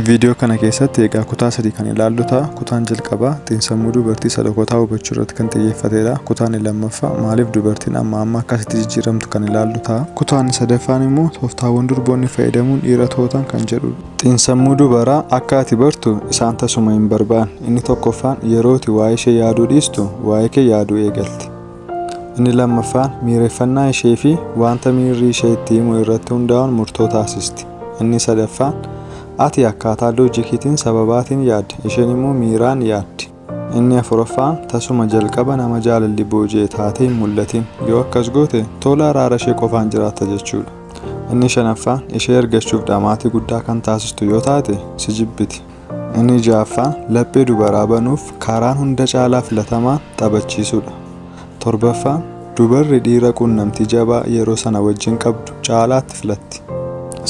Viidiyoo kana keessatti egaa kutaa sadii kan ilaallu ta'a. Kutaan jalqabaa xiinsammuu dubartii sadarkotaa hubachuu irratti kan xiyyeeffatedha. Kutaan lammaffaa maaliif dubartiin amma amma akkasitti jijjiiramtu kan ilaallu ta'a. Kutaan sadaffaan immoo tooftaawwan durboonni fayyadamuun dhiira to'atan kan jedhudha. Xiinsammuu dubaraa akka ati bartu isaan tasuma hin barbaanne. Inni tokkoffaan yeroo ati waa'ee ishee yaaduu dhiistu waa'ee kee yaaduu eegalti. Inni lammaffaan miireffannaa ishee fi wanta miirri ishee itti himu irratti hundaa'uun murtoo taasisti. Inni sadaffaan ati akkaataa loojikiitiin sababaatiin yaadda, isheen immoo miiraan yaaddi. Inni afuraffaan tasuma jalqaba nama jaalalli booji'e taatee hin mul'atin. Yoo akkas goote tola araara ishee qofaan jiraatta jechuudha. Inni shanaffaan ishee argachuuf dhamaatii guddaa kan taasistu yoo taate si jibbiti. Inni ja'affaan laphee dubaraa banuuf karaan hunda caalaa filatamaan taphachiisuudha. Torbaffaan dubarri dhiira quunnamtii jabaa yeroo sana wajjin qabdu caalaatti filatti.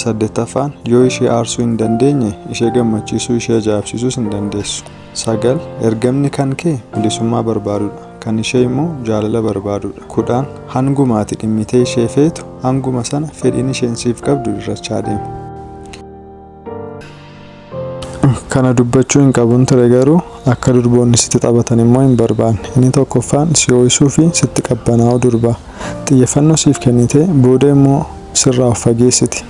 Saddeettaffaan yoo ishee aarsuu hin dandeenye ishee gammachiisuu ishee ajaa'ibsiisuus hin dandeessu. 9 ergamni kan kee bilisummaa barbaadudha. Kan ishee immoo jaalala barbaadudha. 10 hanguma ati dhimmitee ishee feetu hanguma sana fedhiin isheen siif qabdu hir'achaa deema. Kana dubbachuu hin qabun ture garuu akka durboonni sitti taphatan immoo hin barbaanne. Inni tokkoffaan si ho'isuu fi sitti qabbanaa'uu durbaa. Xiyyeeffannoo siif kennitee booda immoo sirraa of fageessiti.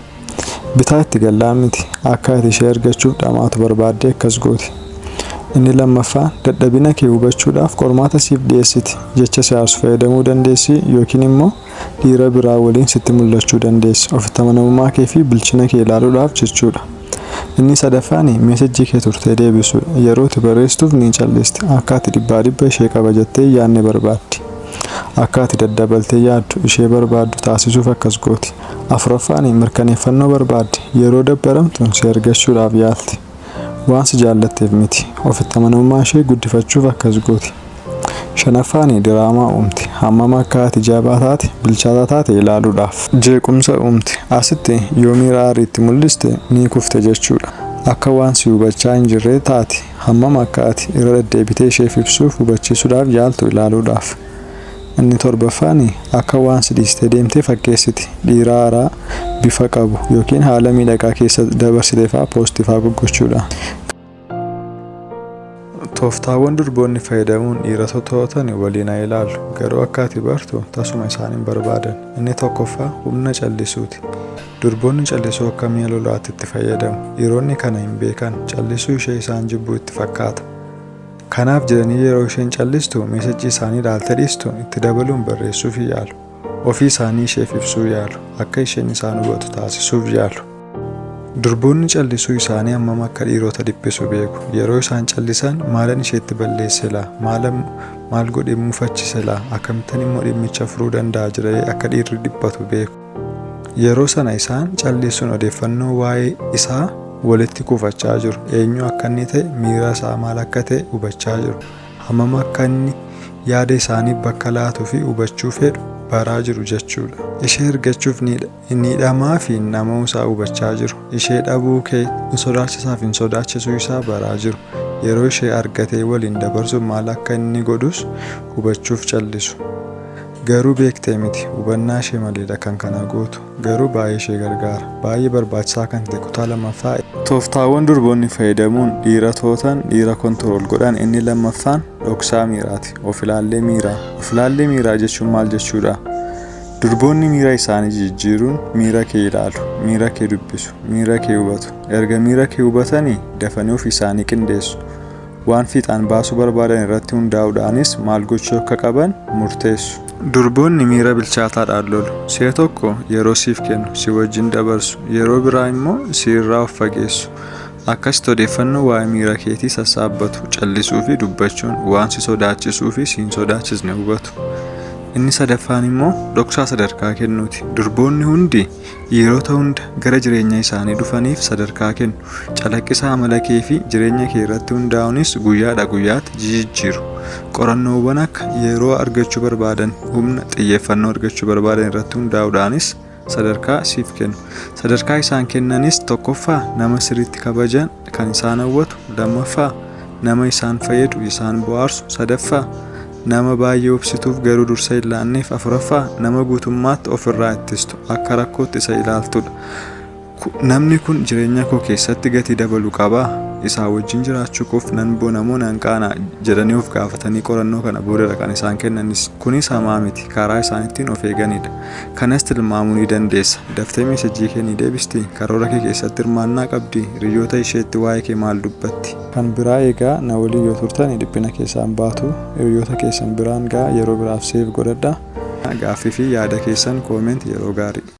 Bitaa itti gallaan miti. Akka ati ishee argachuuf dhamaatu barbaaddee akkas gooti. Inni lammaffaan dadhabina kee hubachuudhaaf qormaata siif dhiyeessiti. Jecha si aarsu fayyadamuu dandeessi yookiin immoo dhiira biraa waliin sitti mul'achuu dandeessi. Ofitti amanamummaa kee fi bilchina kee ilaaluudhaaf jechuudha. Inni sadaffaan message kee turtee deebisuudha. Yeroo ati barreessituuf ni callisti. Akka ati dhibbaa dhibba ishee qaba jettee hin yaadne barbaaddi. Akka ati daddabaltee yaaddu ishee barbaaddu taasisuuf akkas gooti. Afuraffaan mirkaneeffannoo barbaaddi. Yeroo dabbaramtu si argachuudhaaf yaalti. Waan si jaallatteef miti. Ofitti amanamummaa ishee guddifachuuf akkas gooti. Shanaffaan diraamaa uumti. Hammam akka ati jabaa taate, bilchaataa taate ilaaluudhaaf. Jeequmsa uumti. Asitti yoo miira aarii itti mul'iste ni kufte jechuudha. Akka waan si hubachaa hin jirree taati. Hammam akka ati irra deddeebitee isheef ibsuuf hubachiisuudhaaf yaaltu ilaaluudhaaf. Inni torbaffaan akka waan si dhiistee deemtee fakkeessiti. Dhiira haaraa bifa qabu yookiin haala miidhagaa keessa dabarsite fa'aa post fa'aa goggochuudha. Tooftaawwan durboonni fayyadamuun dhiira to'atan waliin haa ilaallu. Garuu akka ati bartu tasuma isaan hin barbaadan. Inni tokkoffaa humna callisuuti. Durboonni callisuu akka mi'a lolaatti itti fayyadamu. Dhiironni kana hin beekan. Callisuu ishee isaan jibbuu itti fakkaata. Kanaaf jedhanii yeroo isheen callistu message isaanii ilaaltee dhiistu itti dabaluun barreessuuf yaalu. Ofii isaanii isheef ibsuu yaalu. Akka isheen isaan hubatu taasisuuf yaalu. Durboonni callisuu isaanii hammam akka dhiirota dhiphisu beeku. Yeroo isaan callisan maalan isheetti balleesse laa? Maal godhee muufachise laa? Akkamittan immoo dhimmicha furuu danda'a jedhee akka dhiirri dhiphatu beeku. Yeroo sana isaan callisuun odeeffannoo waa'ee isaa walitti kuufachaa jiru. Eenyu akka inni ta'e, miira isaa maal akka ta'e hubachaa jiru. Hammam akka inni yaada isaaniif bakka laatuu fi hubachuu fedhu baraa jiru jechuudha. Ishee argachuuf ni dhamaa fi dhama'uu isaa hubachaa jiru. Ishee dhabuu kee hin sodaachisaa fi hin sodaachisuu isaa baraa jiru. Yeroo ishee argatee waliin dabarsu maal akka inni godhus hubachuuf callisu. Garuu beektee miti, hubannaa ishee maleedha kan kana gootu. Garuu baay'ee ishee gargaara. Baay'ee barbaachisaa kan ta'e kutaa lammaffaa. Tooftaawwan durboonni fayyadamuun dhiira to'atan, dhiira control godhan inni lammaffaan dhoksaa miiraati. Of ilaallee miiraa. Of ilaallee miiraa jechuun maal jechuudha? Durboonni miira isaanii jijjiiruun miira kee ilaalu, miira kee dubbisu, miira kee hubatu. Erga miira kee hubatanii dafanii ofii isaanii qindeessu. Waan fiixaan baasuu barbaadan irratti hundaa'uudhaanis maal gochuu akka qaban murteessu. Durboonni miira bilchaataadhaan lolu. Si'a tokko yeroo siif kennu, si wajjin dabarsu, yeroo biraa immoo si irraa of fageessu. Akkasitti odeeffannoo waa'ee miira keetii sassaabbatu. Callisuu fi dubbachuun waan si sodaachisuu fi si hin sodaachisne hubatu. Inni sadaffaan immoo dhoksaa sadarkaa kennuuti. Durboonni hundi dhiirota hunda gara jireenya isaanii dhufaniif sadarkaa kennu. Calaqqisa amala kee fi jireenya kee irratti hundaa'uunis guyyaadha guyyaatti jijjiiru. Qorannoowwan akka yeroo argachuu barbaadan, humna xiyyeeffannoo argachuu barbaadan irratti hundaa'uudhaanis sadarkaa siif kennu. Sadarkaa isaan kennanis tokkoffaa nama sirriitti kabajan kan isaan hawwatu, lammaffaa nama isaan fayyadu isaan bohaarsu, sadaffaa nama baay'ee obsituuf garuu dursa hin laanneef, afuraffaa nama guutummaatti ofirraa ittistu akka rakkootti isa ilaaltudha. Namni kun jireenya koo keessatti gatii dabalu qabaa? Isaa wajjin jiraachuu koof nan boona moo nan qaana'a jedhanii of gaafatanii qorannoo kana boodadha kan isaan kennanis. Kunis hamaa miti. Karaa isaan ittiin of eeganidha. Kanas tilmaamuu ni dandeessa. Daftee message kee ni deebistii? Karoora kee keessatti hirmaannaa qabdii? Hiriyoota isheetti waa'ee kee maal dubbatti? Kan biraa egaa na waliin yoo turtan dhiphina keessaan baatu. Hiriyoota keessan biraan gaa, yeroo biraaf save godhadhaa. Gaaffii fi yaada keessan comment. Yeroo gaarii.